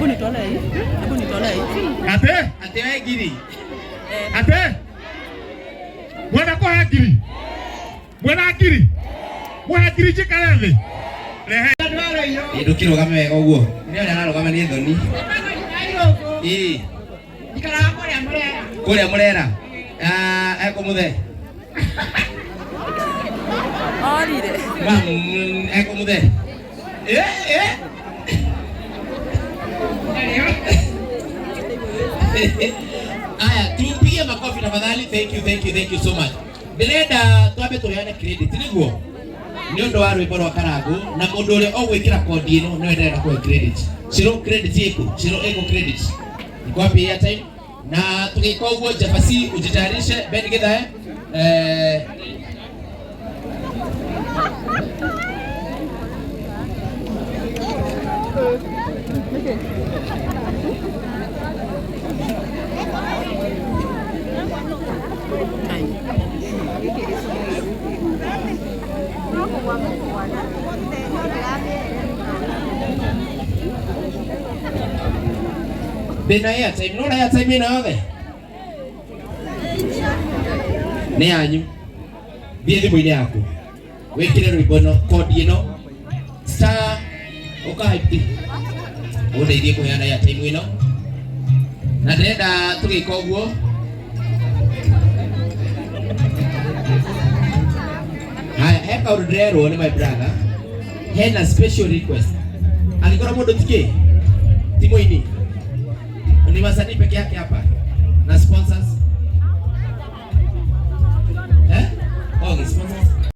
Hebu nitolee hii. Hebu nitolee hii. Ate Atĩ we ngiri. Ate mwena kũhe ngiri, mwena ngiri, mwehe ngiri njikare thĩ rehe. Ĩ ndũkĩrũgame wega ũguo. Nĩ ũrĩa ararũgama nĩ thoni. Ĩ. Njikaraga kũrĩa Mũrera. Kũrĩa Mũrera. Ah, ekũmũthe. Orire. Ma, ekũmũthe. Eh, eh. Aya, tumpigie makofi tafadhali. Thank you, thank you, thank you so much. Ndĩrenda twambe tũheane credit nĩguo nĩ ũndũ wa rwĩmbo rwa Karangũ na mũndũ ũrĩa ũgwĩkĩra kondi ĩno nĩwe ndĩrenda kũhe credit. Ciro credit ĩkũ? Ciro ĩkũ credit? Iko wapi airtime? Na tũgĩka ũguo Jabasi ujitayarishe Ben Githae eh, Ndĩna airtime, nona airtime ĩno yothe nĩ yanyu. Thiĩ thimũ-inĩ yaku wĩkĩre rwĩmbo ĩno kodi ĩno star ũkahaiti ũndeithie kũheana airtime ĩno na ndĩrenda tũgĩka ũguo. Haya, he kaũndũ ndĩrerwo nĩ my brother, hena special request angĩkorwo mũndũ ti kĩ ti mũini, ni wasanii peke yake hapa na sponsors.